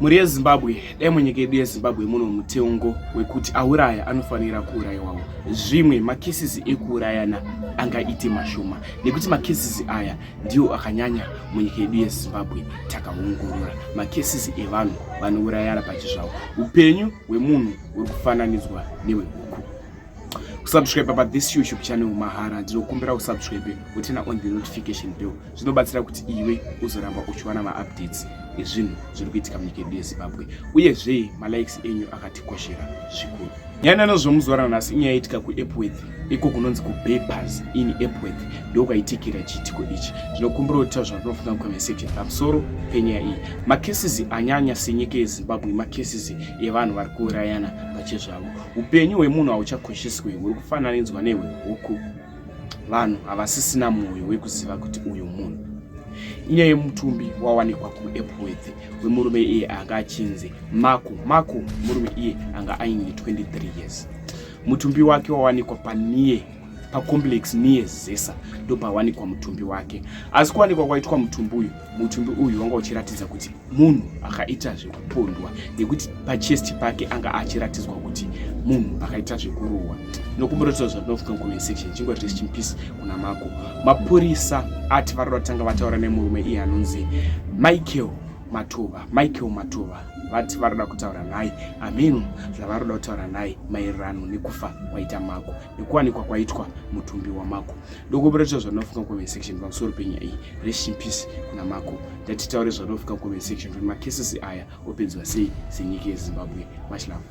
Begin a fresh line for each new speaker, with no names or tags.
Mhuri yeZimbabwe, dai munyika yedu yeZimbabwe muno mutengo wekuti auraya anofanira kuurayiwawo. Zvimwe macases ekuurayana angaite mashoma nekuti macases aya ndiwo akanyanya munyika yedu yeZimbabwe. Takaongorora macases evanhu vanourayana pachizvavo. Upenyu hwemunhu huri kufananidzwa nehwehuku. Kusubscribe pa this YouTube channel mahara, ndinokumbira usubscribe uturn on the notification bell. Zvinobatsira kuti iwe uzoramba uchiwana maupdates ezvinhu zviri kuitika munyika yedu yeZimbabwe. Uyezve malikes enyu akatikoshera zvikuru. Nyaya nezvomuzuva ranhasi inyaya yaitika kuEpworth, iko kunonzi kuBapers in Epworth, ndokwaitikira chiitiko ichi. Ndinokumbira kuti zvatinofunga mucomment section pamusoro penyaya iyi. Macases anyanya senyika yeZimbabwe, macases evanhu vari kuurayana pachezvavo. Upenyu hwemunhu hauchakosheswi, huri kufananidzwa nehwehuku. Vanhu havasisina mwoyo wekuziva kuti uyu munhu. Inyaya yemutumbi wawanikwa kuEpworth wemurume iye anga achinzi Mako. Mako murume iye anga aine 23 years. Mutumbi wake wawanikwa paniye pacomplex near Zesa, ndopawanikwa mutumbi wake. Asi kuwanikwa kwaitwa mutumbi uyu, mutumbi uyu wanga uchiratidza kuti munhu akaita zvekupondwa, nekuti pachest pake anga achiratidzwa kuti munhu akaita zvekurohwa. Nokumburotiza zvatinofunga comment section. Chingori rest in peace kuna Mako. Mapurisa ati varoda kutanga vataura nemurume iye anonzi Michael Matova. Michael Matova vati varoda kutaura naye, ameno zvavaroda kutaura naye maererano nekufa kwaita Mako nekuwanikwa kwaitwa mutumbi waMako. Ndokuburitsa zvanofunga comment section pamusoro penyaya iyi. Rest in peace kuna Mako. Ndatitaure zvanofunga comment section kuti macases aya opedzwa sei senyika yeZimbabwe. Much love.